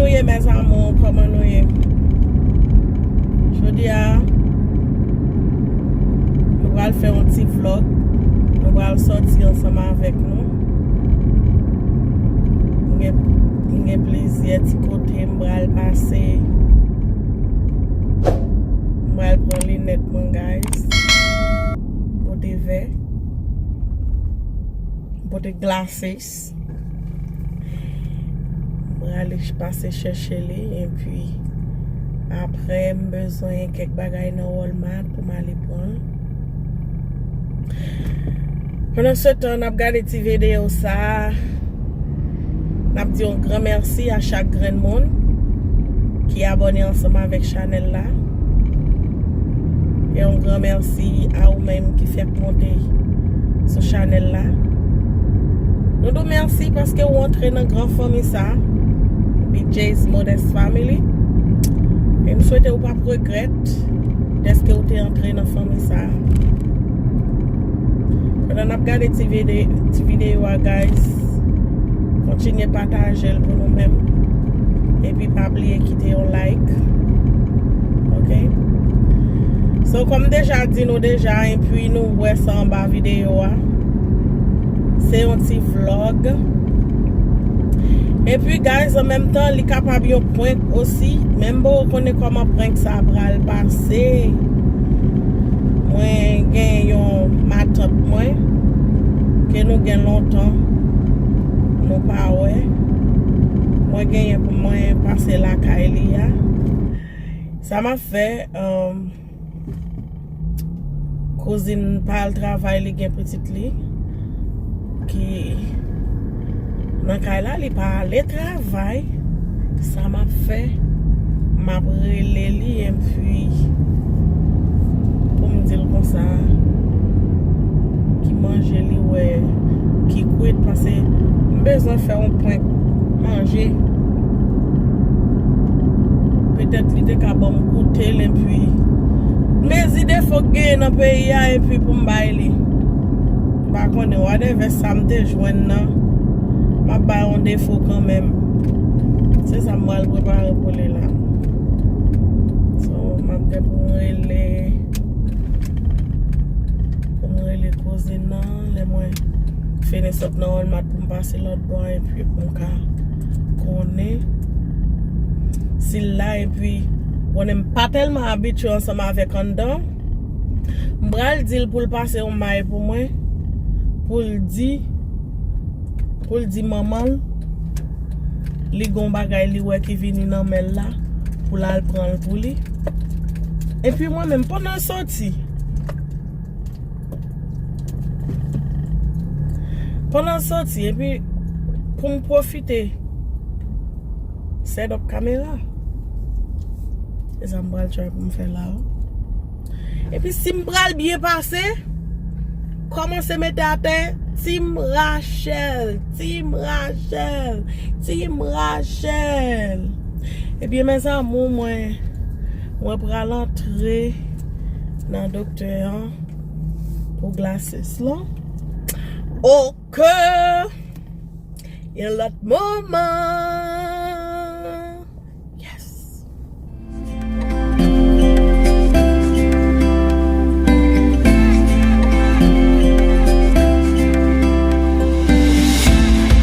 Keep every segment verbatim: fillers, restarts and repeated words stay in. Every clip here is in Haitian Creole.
Nou ye, mes amours, kòman nou ye? Jodi a, nou pral fè yon ti vlog. Nou pral sòti ansanm avèk nou. M gen, m gen plizyè ti kote m pral pase. M pral pran linèt mwen, guys. Pote vè. Pote glasses. M prale pase chèche li, epi apre, m bezwen kèk bagay nan Walmart pou m ale pran. Pandan se tan, n ap gade ti videyo sa a. N ap di yon gran mèsi a chak grenn moun ki abòne ansanm avèk chanèl la. E yon gran mèsi a ou menm ki fèk monte sou chanèl la. Nou di w mèsi paske ou antre nan gran fanmi sa, B J's Modest Family. E m swete ou p ap regrèt dèske ou te antre nan fanmi sa. Pandan n ap gade ti vide-, ti videyo a, guys, kontinye pataje l pou nou menm. Epi pa bliye kite yon like. Ok? So, kòm deja di nou deja, epi nou wè sa anba videyo a. Se yon ti vlog. Epi, guys, an menm tan, li kapab yon prank osi. Menm bon, ou konnen kòman prank sa pral pase. Mwen gen yon matant mwen ke nou gen lontan nou pa wè. Mwen genyen pou mwen pase lakay li a. Sa m ap fè, um, kouzin pa al travay, li gen pitit li ki nan kay la, li pa ale travay. Sa m ap fè, m ap rele li, epi pou m di l konsa, ki manje li wè ki kwit, paske m bezwen fè yon prank manje. Petèt li te ka ban m goute l, epi mezi defo k genyen nan peyi a, epi pou m bay li. M pa konnen, whatever sa m te jwenn nan, m ap bay yon defo kanmenm. Se sa m pral prepare pou li la. So, m ap gen pou m rele, pou m rele kouzin nan, lè mwen fini sot nan Walmart pou m pase lòt bò, epi pou m ka konnen si l la, epi konnen m pa tèlman abitye ansanm avèk anndan. M pral di l pou l pase yon may pou mwen, pou l di, pou l di manman l, li gon bagay li wè ki vini nan men l la, pou l al pran l pou li. Epi mwen menm, pandan l soti, pandan l soti, epi pou m pwofite set up kamera. Se sa m pral try pou m fè la, wi. Epi si m pral byen pase, kòmanse mete atè, Team Rachel, Team Rachel, Team Rachel. Ebyen, mes amours, mwen, mwen pral antre nan doktè an pou glasses lan. Ok. Yon lòt moman. Yes.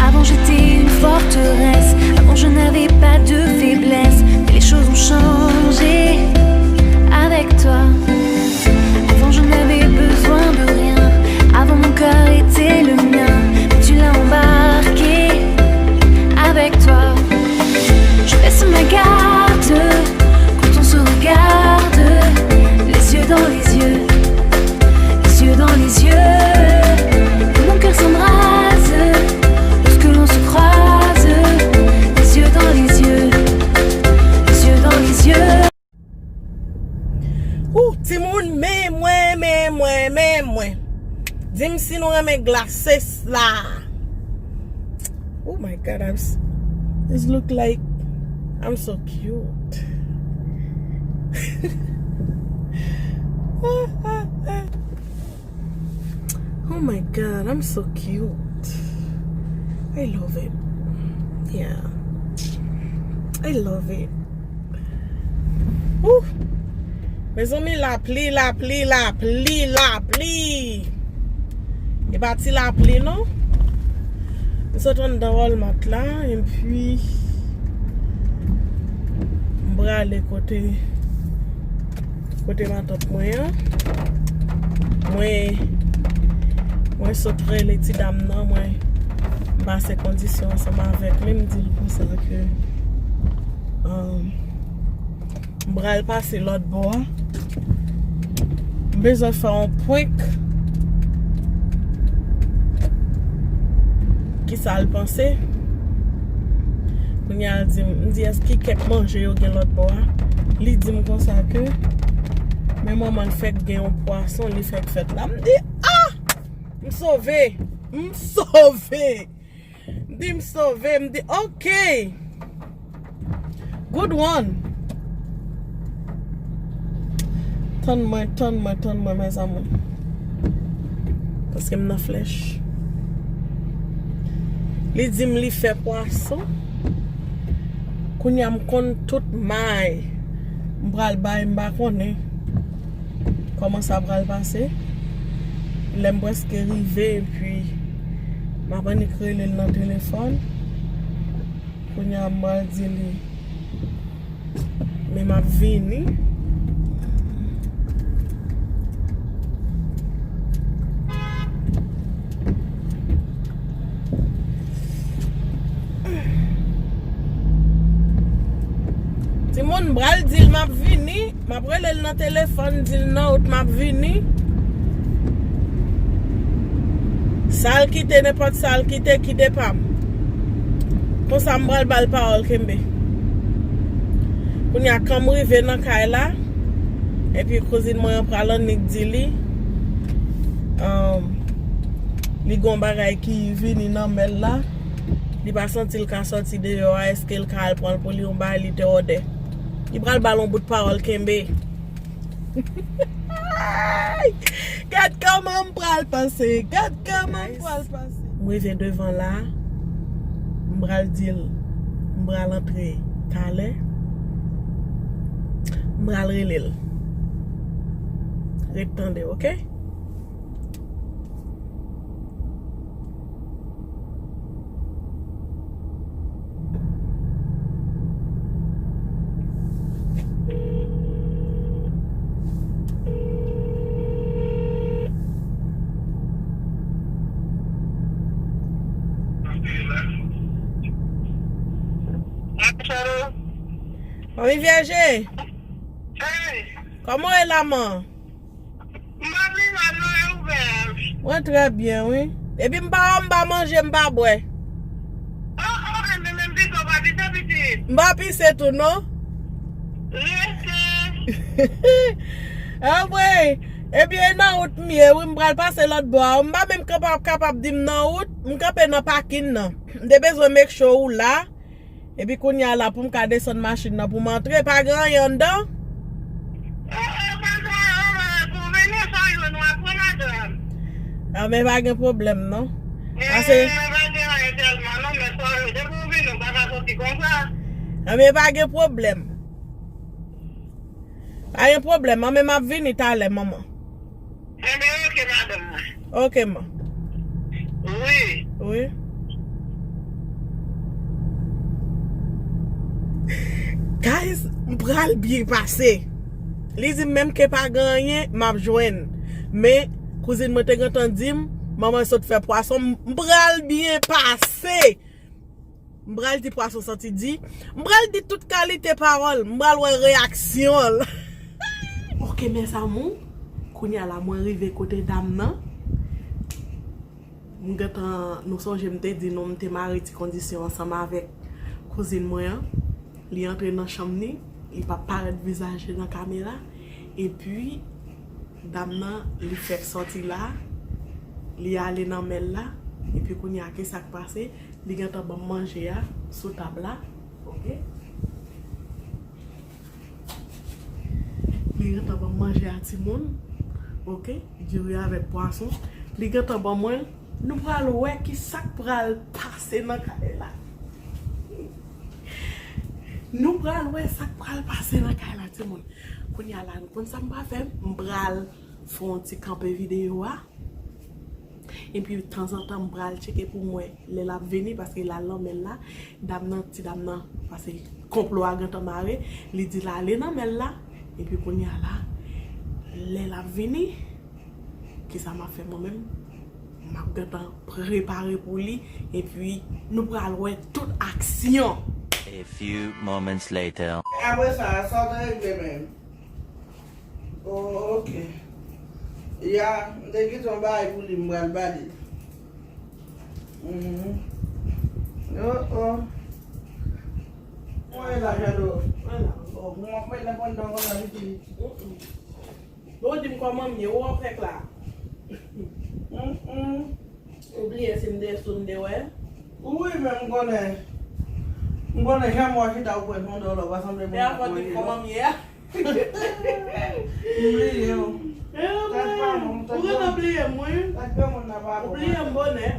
Avant j'étais une forteresse, avant je n'avais pas de faiblesse, mais les choses ont changé avec toi. Avant je n'avais besoin de rien, avant mon cœur était le mien, mais tu l'as embarqué avec toi. Je baisse ma garde quand on se regarde, les yeux dans les yeux, les yeux dans les yeux. Mon cœur s'embrase lorsque l'on se croise, les yeux dans les yeux, les yeux dans les yeux. Ou, timoun, men mwen, men mwen, men mwen. Di m si nou renmen glasses la. Oh my God, I'm s-, this look like I'm so cute. Oh my God, I'm so cute. I love it. Yeah. I love it. Ouh. Mezanmi, lapli, lapli, lapli, lapli. E pa ti lapli, non. M sot anndan Walmart la, epi m prale kote, kote matant mwen an. Mwen, mwen sot rele ti dam nan, mwen pase kondisyon ansanm avèk li, m di l konsa ke, um, m pral pase lòt bò a. M bezwen fè yon prank. Kisa l panse? Kounye a l di m, m di, "Èske kèk manje yo gen lòt bò a?" Li di m konsa ke, men manman l fèk gen yon pwason, li fèk fèt la. M di, "Ah! M sove! M sove!" M di, "M sove." M di, "Ok. Good one." Tann mwen, tann mwen, tann mwen, mezanmi. Paske m nan flèch. Li di m li fè pwason. Kounye a m konn tout may. M pral bay, m pa konnen kòman sa pral pase. Lè m prèske rive, epi m ap annik rele l nan telefòn. Kounye a m pral di li, men m ap vini. Timoun, m pral di l m ap vini. M ap rele l nan telefòn, di l nan wout m ap vini. Sa l kite, nenpòt sa l kite, kite pa m. Konsa m pral ba l pawòl kenbe. Kounye a, kan m rive nan kay la, epi kouzin mwen an pral annik di li, um, li gon bagay ki vini nan men l la, li pa santi l ka sòti deyò a, èske l ka al pran l pou li yon bagay, li te òdè. Li pral ba l yon bout pawòl kenbe. Gad kòman m pral pase. Gad kòman m pral pase. M rive devan la. M pral di l. M pral antre talè. M pral rele l. Ret tande, ok? Manmi Vèje, kòman w ye la, man? M pa pi mal non, e ou menm? Mwen trè byen, wi. Epi m pa, m pa manje, m pa bwè. Oh, oh, enben menm pito, w pa pise, pitit? M pa pise tou, non. Rete. Anmwey, ebyen, e nan wout m ye, wi, m pral pase lòt bò a. M pa menm kapab, kapab di m nan wout, m kanpe nan pakin nan. M te bezwen make sure ou la. Epi kounye a la, pou m ka desann machin nan, pou m antre, pa gen anyen anndan? Eh, eh, pa gen anyen, pou vini, sa jwenn ou apre, madanm. Ah, men pa gen pwoblèm, non. Eh, pase men pa gen anyen tèlman, non, men sa, depi ou vini, ou pa ka soti konsa. Ah, men pa gen pwoblèm. Pa gen pwoblèm, an, men m ap vini talè, manman. Enben, ok, madanm mwen. Ok, man. Wi. Wi. Guys, m pral byen pase. Li di m menm ke pa gen anyen, m ap jwenn. Men, kouzin mwen te gentan di m, manman sot fè pwason, m pral byen pase. M pral di pwason santi di. M pral di tout kalite pawòl. M pral wè reyaksyon l. Ok, mes amours. Kounye a la, mwen rive kote dam nan. M gentan, nou sonje m te di nou, m te mare ti kondisyon ansanm avèk kouzin mwen an. Li antre nan chanm ni, li pa parèt vizaj li nan kamera. Epi, dam nan, li fèk sòti la, li ale nan men l la. Epi kounye a, ki sa k pase? Li gentan ban m manje a sou tab la. Ok. Li gentan ban m manje a, timoun. Ok. Diri avèk pwason. Li gentan ban mwen l. Nou pral wè ki sa k pral pase nan kay la. Nou pral wè sa k pral pase nan kay la, timoun. Kounye a la, nou konn sa m pral fè? M pral fè yon ti kanpe videyo a. Epi, tanzantan, m pral tcheke pou m wè lè l ap vini, paske l al nan mè l la. Dam nan, ti dam nan, paske konplo a gentan mare, li di l ale nan mè l la. Epi, kounye a la, lè l ap vini, kisa m ap fè mwen menm? M ap gentan prepare pou li, epi nou pral wè tout aksyon. A few moments later. Apre sa, sa w te regle menm? Oh, ok. Ya, m te kite yon bagay pou li, m pral ba li. Mhm. Oh, oh. Mwen la, Jado. Mwen la. Oh, mwen, mwen la, mwen la, mwen la, mwen la. Bon, di m kòman m ye, ou wè w fèk la. Mm, mm. Ou bliye si m te sou m te wè. Wi, men m konnen. M konnen janm wè w chita ou pran yon dòlò, pa sanble moun k ap manje, non. Kòman m ye a? M bliye w. Tèt pa bon, tèt granmoun. Ou gentan bliye m, wi. Tèt granmoun nan pa bon. Ou bliye m bonè.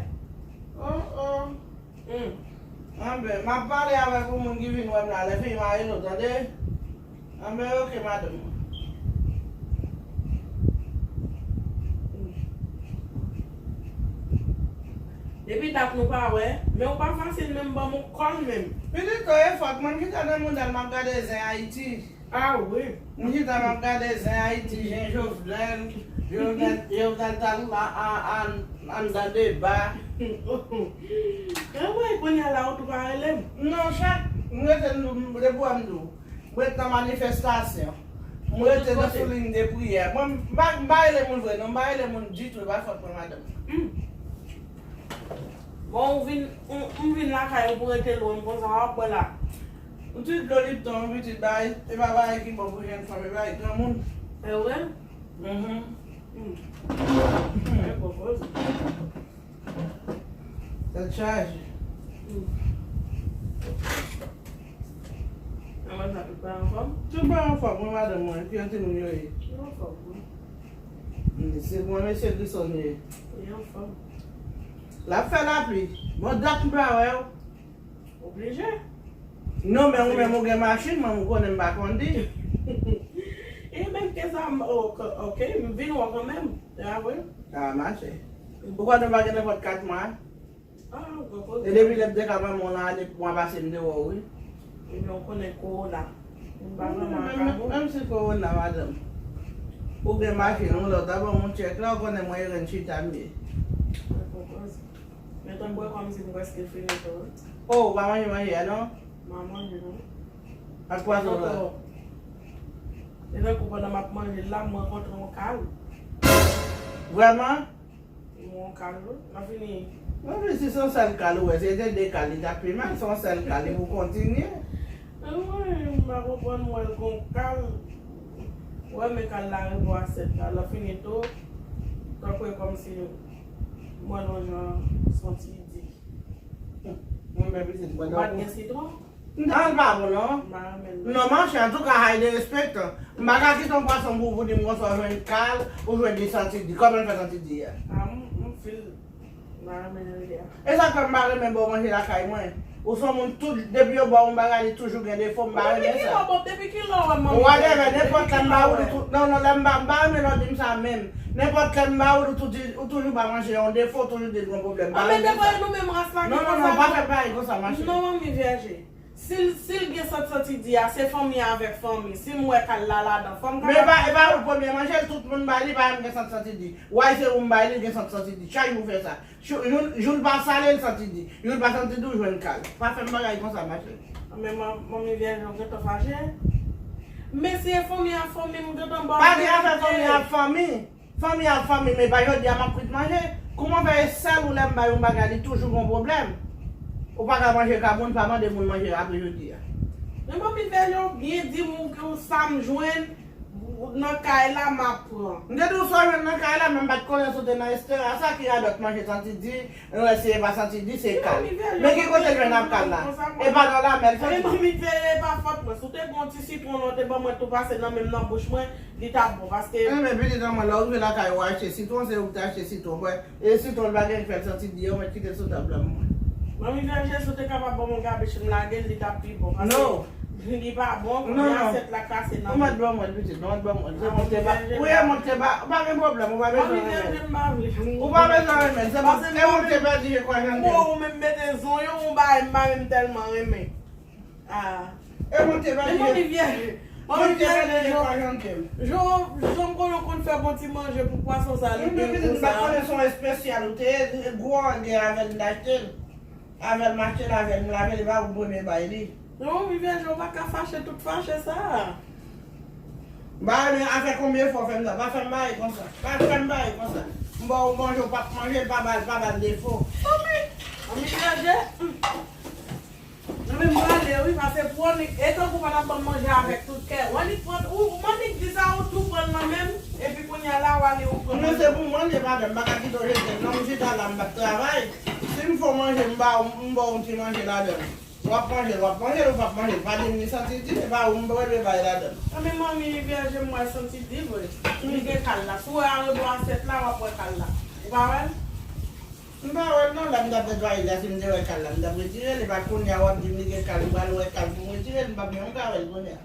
Oh, oh. Hmm. Anben, m ap pale avèk yon moun ki vin wè m la, lè fini mare l, tande? Anben, ok, madanm. Depi dat nou pa wè, men ou pa fasil menm, ban m yon kòn menm. Pitit, to e fòt, mwen ki ta nan modèl m ap gade zen Ayiti. Ah wi. M chita m ap gade zen Ayiti, zen Jovenel, Jovenel, Jovenel t al a, a, a, anndan deba. Anmwey, kounye a la ou tou pa rele m. Non, chak, m rete m, depi w wè m di w. M ret nan manifestasyon. M rete nan sou liy de priyè. Mwen, m pa, m pa rele moun vre, non, m pa rele moun ditou, e pa fòt mwen, madanm. Hmm. Bon, ou vin, ou, m vin lakay ou pou rete lwen m konsa, w ap wè la. Yon ti dlo Lipton, yon pitit bay, e pa bagay ki bon pou jèn fanm, e bagay granmoun. E vre? Mhm. Hmm. E bon, bon. Tèt chaje. Hmm. Kòman sa, tout pa anfòm? Tout pa anfòm, mwen, madanm mwen, ki yon timoun yo ye. Yo anfòm, wi. Hmm, se bon, mesye Grison ye. Yo anfòm. L ap fè lapli. Bon, dat m pa wè w. Oblije. Non, men ou menm ou gen machin, mwen m konnen m pa kondi. E menm ke sa, m, ok, ok, m vin wè w kanmenm. Se pa vre? A, mache. Ou konnen m pa gen nenpòt kat mwa. Ah, ou poko. E depi lè m te ka manman w nan ane mwa pase, m te wè w, wi. Ebyen, ou konnen kowona. M pa vrèman ka bon. Menm si kowona, madanm. Ou gen machin, ou lòt, a ban m yon tchèk la, ou konnen mwen Irène chita m ye. Mwen konprann. Men tankou e kòmsi m prèske fini tou, wi. Oh, ou pa manje manje a, non? M pa manje, non. Ak pwason la? E tankou pandan m ap manje l la, m rankontre yon kal. Vrèman? Yon kal, wi. M ap fini. Mwen vle si se yon sèl kal ou wè, se te de kal, li t ap pi mal, se yon sèl kal, li pou kontinye. Mwen, m pa konprann, m wè l gon kal. Ou wè men kal la, repo a sèt la, l ap fini tou. Tankou e kòmsi mwen nan jan santi di. Mwen menm pitit mwen. Ou pa t gen sitwon? Non, l pa bon, non. M pa renmen l. Non, monchè, antouka, hay de respect. M pa ka kite yon pwason pou, pou di m konsa, ou jwenn kal, ou jwenn de santi di. Kòman l fè santi di a? A, m, m fil. M pa renmen l de a. E sa k fè m pa renmen ba w manje lakay mwen. Ou se yon moun tout, depi yo ba w yon bagay, li toujou gen defo, m pa renmen sa. Depi kilè w, depi kilè w wè m manje? Whatever, nenpòt lè m ba ou li tou, non, non, lè m ba, m pa renmen lè w di m sa menm. Nenpòt lè m ba ou, ou tou di, ou toujou ba manje yon defo, ou toujou di l gon pwoblèm. Anben, depi nou menm ras la ki konsa. Non, non, non, pa fè bagay konsa, machè. Non, manmi vèje. Si l, si l gen sant santi di a, se fanmi avèk fanmi. Si m wè kal la ladan, fò m kapab. Men e pa, e pa ou l premye manje l, tout moun bay li, pa menm gen sant santi di. Why se ou m bay li, l gen sant santi di. Chak jou fè sa. Jou, jou, jou l pa sale, l santi di. Jou l pa santi di, ou jwenn kal. Pa fè m bagay konsa, machè. Men man-, manmi vèje, ou gentan fache. Men si e fanmi a fanmi, m gentan ba w. Pa gen afè fanmi a fanmi. Fanmi ap fanmi, men pa jodi a m ap kwit manje. Kouman fè e sèl ou lè m bay yon bagay, li toujou gon pwoblèm? Ou pa ka manje ka moun, pa mande moun manje apre jodi a. Men manmi vèje, ou byen di m ou, ou sa m jwenn nan kay la, m ap pran. M te di w sa w jwenn nan kay la, men m pa t konnen si w te nan estera. Sa ki radòt manje santi di, Lè si e pa santi di se kal. Men ki kote l jwenn ap kal la? E pa nan lamè l soti? E manmi vèje, e pa fòt mwen. Si w te gen yon ti sitwon la, w te ban mwen tou pase nan men m nan bouch mwen, li t ap bon, paske. Enben, pitit an mwen, lè w rive lakay ou achte sitwon, se ou ki te achte sitwon. Mwen, e sitwon l pa gen fè l santi di, yo mèt kite l sou tab la pou mwen. Manmi vèje, si w te kapab ban m yon gabich m lage l, li t ap pi bon, paske. Non. Li pa bon, kounye a asyèt la kase nan men. Ou mèt ban mwen, pitit, ou mèt ban mwen. Se mwen te ba, ou e mwen te ba, ou pa gen pwoblèm, ou pa bezwen renmen. Ou pa bezwen renmen, se mwen, e mwen te pèdi je kwa jan m te. Ou menm mete zonyon, ou bay m pa menm tèlman renmen. Ah. E mwen te pèdi je kwa jan m te. Jan, jan m konnen w konn fè bon ti manje pou pwason sa, li byen konsa. M pa konnen se yon espesyal ou te ye, gwo an gen avè l m t achte l. Avè l m achte l, avè l m lave l, e pa ou m premye bay li. Non, Vivian, ou pa ka fache tout fache sa. Ba, men afè konbyen fwa w fè m sa? Pa fè m bagay konsa. Pa fè m bagay konsa. M ba ou manje, ou p ap manje l, pa ba l, pa ba l defo. Manmi, manmi Vivian, non, men m prale, wi, pase pou Annik, e tankou pa t ap ban m manje avèk tout kè. Ou Annik pran, ou, ou Annik di sa, ou tou pran l nan men m, epi kounye a la, ou ale, ou pran. Men se pou manje, madanm, m pa ka kite w jete l, non, m chita la, m p ap travay. Si m fè w manje, m ba w, m ba w yon ti manje ladan l. W ap manje l, w ap manje l, ou p ap manje l. Pa di m li santi di, e pa ou m premye bay ladan l. Nan men manmi Vivian, m wè santi di vre. Li gen kal la. Si w wè arebò asyèt la, w ap wè kal la. Ou pa wè l? M pa wè l non, lè m t ap netwaye la, si m te wè kal la, m t ap retire l, e pa kounye a w ap di m li gen kal, m pral wè kal pou m retire l, m p ap menm ka wè l kounye a.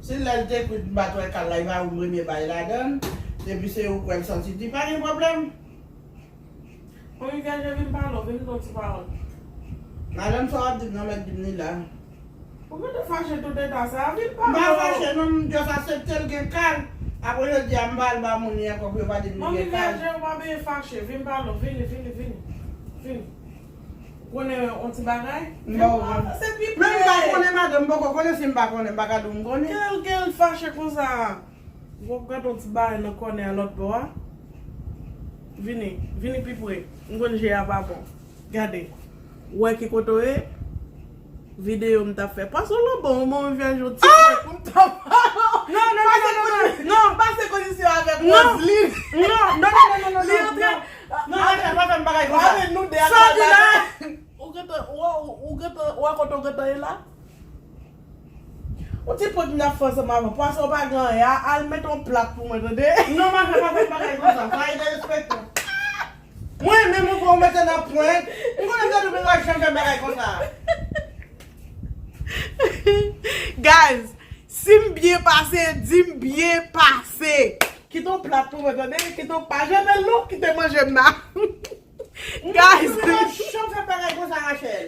Si lè l te kwit m pa t wè kal la, e pa ou m premye bay ladan l, depi se ou k wè l santi di, pa gen pwoblèm. Manmi Vivian, vin pale, vin di yon ti pawòl. Madanm, sa w ap di m nan, mèt di m li la. Ou gentan fache tout eta sa a, vin pale. M pa fache non, m just aksepte l gen kal. Apre jodi a, m pa al ba moun li ankò pou yo pa di m li gen kal. Manmi Vivian, ou pa bezwen fache, vin pale, vini, vini, vini. Vini. Ou konnen yon ti bagay? M pa konnen. Se pi pre. Men m pa konnen, madanm, m poko konnen, si m pa konnen, m pa ka di w m konnen. Kèl, kèl fache konsa? Ou gade yon ti bagay nan kònè a lòt bò a. Vini, vini pi pre. M konn je a pa bon. Gade. Ou wè ki kote w ye? Videyo m t ap fè. Pase w lanbò, ou ban m vye jou ti frè pou m t ap. Non, non, non, non, non, non. Pase kondisyon avèk Roseline. Non, non, non, non, non, non, non. Li antre. Non, non, non, pa fè m bagay konsa. Avèk nou de a. Sòti la. Ou gentan, ou, ou, ou gentan, ou wè kote w gentan ye la? Ou ti pot m t ap fè ansanm avè w. Pwason pa gen anyen. A, al mete yon plat pou mwen, tande? Non, madanm, pa fè bagay konsa. Sa e derespektan. Mwen menm ou pran w mete nan pwen. M konnen m te dwe pa janm fè bagay konsa. Guys, si m byen pase, di m byen pase. Kite yon plat pou mwen, tande? Kite yon pa janm non, kite manje m nan. Guys. Mwen pa janm fè bagay konsa, Rachel.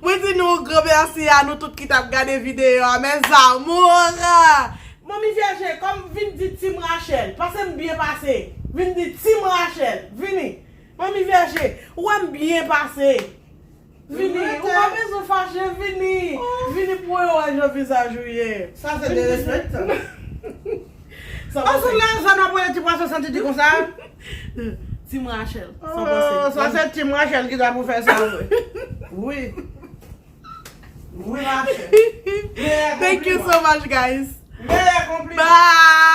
Mwen di nou gran mèsi a nou tout ki t ap gade videyo a, mes amours. Manmi Vèje, kòm vin di Team Rachel, pase m byen pase. Vin di Team Rachel, vini. Manmi Vèje, ou wè m byen pase. Vini, ou pa bezwen fache, vini. Vini pou yo wè jan vizaj ou ye. Sa se derespektan. Sa pa sou la, sa n ap wè ti pwason santi di konsa. Team Rachel, sa w panse? Oh, sa se Team Rachel ki ta pou fè sa, wi. Wi. Wi, Rachel. Meyè konpliman. Thank you so much, guys. Meyè konpliman. Bye.